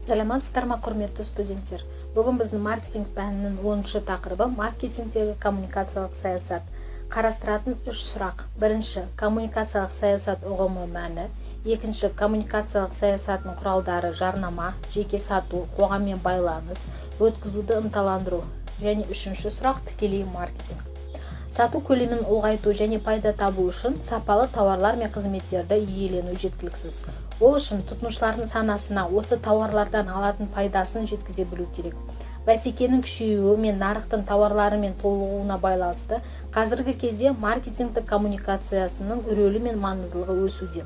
Саламатсыздар ма, құрметті студенттер! Бүгін біздің маркетинг пәнінің 10-тақырыбы – маркетингтегі коммуникациялық саясат. Қарастыратын үш сұрақ: бірінші, коммуникациялық саясат ұғымы, мәні; екінші, коммуникациялық саясаттың құралдары: жарнама, жеке сату, қоғаммен байланыс, өткізуді ынталандыру; және үшінші сұрақ – тікелей маркетинг. Сату көлемін ұлғайту және пайда табу үшін сапалы тауарлар мен қызметтерді иелену жеткіліксіз. Ол үшін тұтынушылардың санасына осы тауарлардан алатын пайдасын жеткізе білу керек. Бәсекенің күшеюі мен нарықтың тауарларымен толығуына байланысты қазіргі кезде маркетингтік коммуникациясының рөлі мен маңыздылығы өсуде.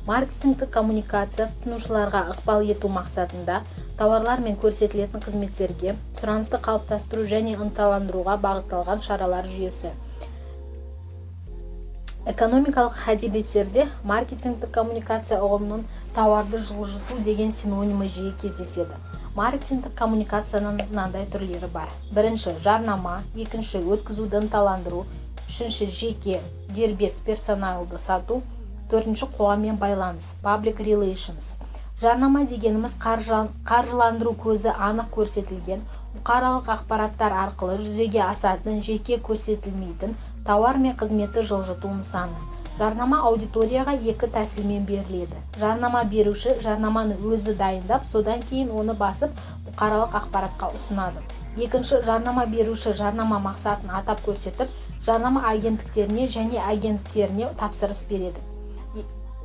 Маркетингтік коммуникация – тұтынушыларға ықпал ету мақсатында тауарлар мен көрсетілетін қызметтерге сұранысты қалыптастыру және ынталандыруға бағытталған шаралар жүйесі. Экономикалық әдебиеттерде маркетингтік коммуникация ұғымының тауарды жылжыту деген синонимі жиі кездеседі. Маркетингтік коммуникацияның мынандай түрлері бар: бірінші, жарнама; екінші, өткізуді ынталандыру; үшінші, жеке, дербес, персоналды сату; төртінші, қоғаммен байланыс, public relations. Жарнама дегеніміз – қаржыландыру көзі анық көрсетілген, бұқаралық ақпараттар арқылы жүзеге асатын, жеке көрсетілмейтін тауар мен қызметті жылжыту нысаны. Жарнама аудиторияға екі тәсілмен беріледі. Жарнама беруші жарнаманы өзі дайындап, содан кейін оны басып, бұқаралық ақпаратқа ұсынады. Екінші, жарнама беруші жарнама мақсатын атап көрсетіп, жарнама агенттіктеріне және агенттеріне тапсырыс береді.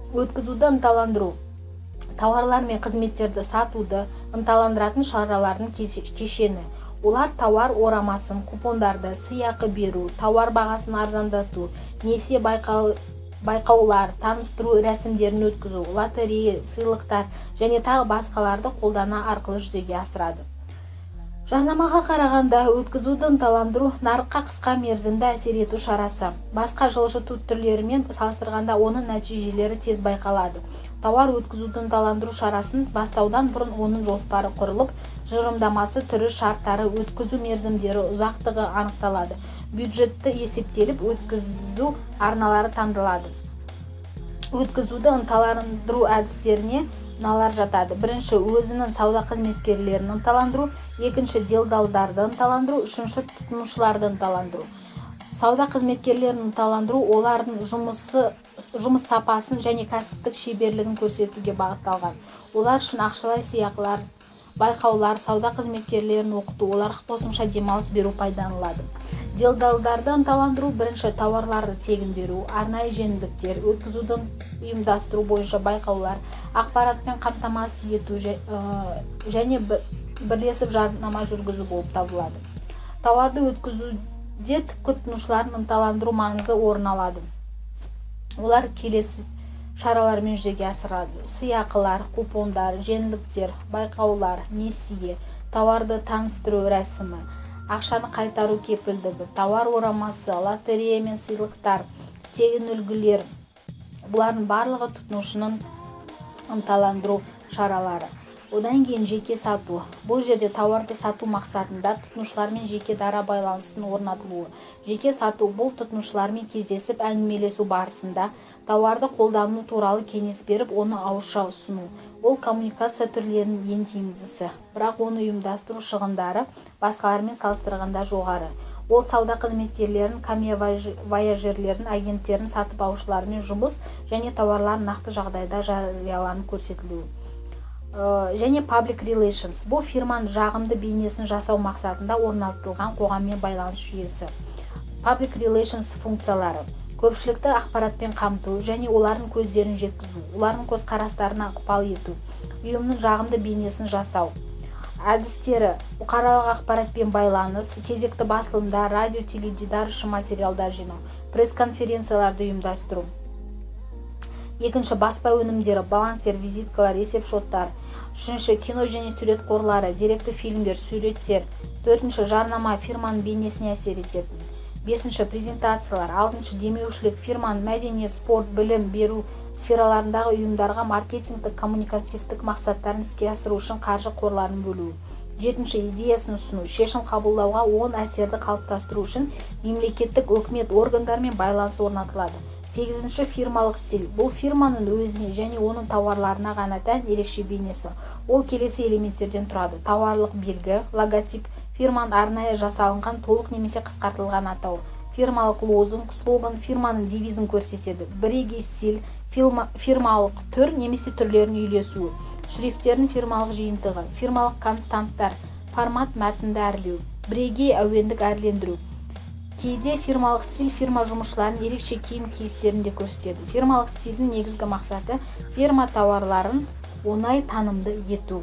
Өткізуді ынталандыру – тауарлар мен қызметтерді сатуды ынталандыратын шаралардың кешені. Олар тауар орамасын, купондарды, сыйақы беру, тауар бағасын арзандату, несие, байқаулар, таныстыру рәсімдерін өткізу, лотерея, сыйлықтар және тағы басқаларды қолдану арқылы жүзеге асырады. Жарнамаға қарағанда өткізуді ынталандыру – нарыққа қысқа мерзімді әсер ету шарасы. Басқа жылжыту түрлерімен салыстырғанда оның нәтижелері тез байқалады. Тауар өткізуді ынталандыру шарасын бастаудан бұрын оның жоспары құрылып, тұжырымдамасы, түрі, шарттары, өткізу мерзімдері, ұзақтығы анықталады, бюджеті есептеліп, өткізу арналары таңдалады. Өткізуді ынталандыру әдістеріне мыналар жатады: бірінші, өзінің сауда қызметкерлерін ынталандыру; екінші, делдалдарды ынталандыру; үшінші, тұтынушыларды ынталандыру. Сауда қызметкерлерін ынталандыру олардың жұмыс сапасын және кәсіптік шеберлігін көрсетуге бағытталған. Олар үшін ақшалай сыйақылар, байқаулар, сауда қызметкерлерін оқыту, оларға қосымша демалыс беру пайдаланылады. Делдалдарды ынталандыру: бірінші, тауарларды тегін беру, арнайы жеңілдіктер, өткізуді ұйымдастыру бойынша байқаулар, ақпаратпен қамтамасыз ету және бірлесіп жарнама жүргізу болып табылады. Тауарды өткізуде түпкі тұтынушыларын ынталандыру маңызды орын алады. Олар келесі шаралармен жүзеге асырады: сыйақылар, купондар, жеңілдіктер, байқаулар, несие, тауарды таныстыру рәсімі, ақшаны қайтару кепілдігі, тауар орамасы, лотерея мен сыйлықтар, тегін үлгілер. Бұлардың барлығы тұтынушының ынталандыру шаралары. Одан кейін жеке сату. Бұл жерде тауарды сату мақсатында тұтынушылармен жеке дара байланыстың орнатылуы. Жеке сату – бұл тұтынушылармен кездесіп, әңгімелесу барысында тауарды қолдану туралы кеңес беріп, оны ауызша ұсыну. Ол коммуникация түрлерінің ең тиімдісі, бірақ оны ұйымдастыру шығындары басқалармен салыстырғанда жоғары. Ол сауда қызметкерлерінің, коммивояжерлердің, агенттердің сатып алушылармен жұмыс және тауарлардың нақты жағдайда жарияланып көрсетілуі. Және public relations – бұл фирманың жағымды бейнесін жасау мақсатында орнатылған қоғаммен байланыс жүйесі. Public relations функциялары: көпшілікті ақпаратпен қамту және олардың көздерін жеткізу, олардың көзқарастарына ықпал ету, ұйымның жағымды бейнесін жасау. Әдістері: бұқаралық ақпаратпен байланыс, кезекті басылымдар, радио, теледидар үшін материалдар жинау, пресс-конференцияларды ұйымдастыру. Екінші, баспа өнімдері: бланктер, визиткалар, есепшоттар. Үшінші, кино және сурет қорлары, деректі фильмдер, суреттер. Төртінші, жарнама, фирманың бейнесіне әсер ететін. Бесінші, презентациялар. Алтыншы, демеушілік, фирманың мәдениет, спорт, білім беру сфераларындағы ұйымдарға маркетингтік коммуникативтік мақсаттарын іске асыру үшін қаржы қорларын бөлу. Жетінші, идеясын ұсыну, шешім қабылдауға оң әсерді қалыптастыру үшін мемлекеттік өкімет органдарымен байланыс орнатылады. Сегізінші, фирмалық стиль. Бұл фирманың өзіне және оның тауарларына ғана тән ерекше бейнесі. Ол келесі элементтерден тұрады: тауарлық белгі, логотип, фирманың арнайы жасалынған толық немесе қысқартылған атауы; фирмалық лозунг, слоган, фирманың девизін көрсетеді; бірегей стиль, фирмалық түр немесе түрлерінің үйлесуі; шрифттердің фирмалық жиынтығы; фирмалық константтар, формат, мәтінді әрлеу, бірегей әуендік әрлендіру. Кейде фирмалық стиль фирма жұмысшыларының ерекше киім киістерін де көрсетеді. Фирмалық стильдің негізгі мақсаты – фирма тауарларын оңай танымды ету.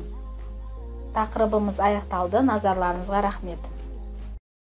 Тақырыбымыз аяқталды. Назарларыңызға рахмет.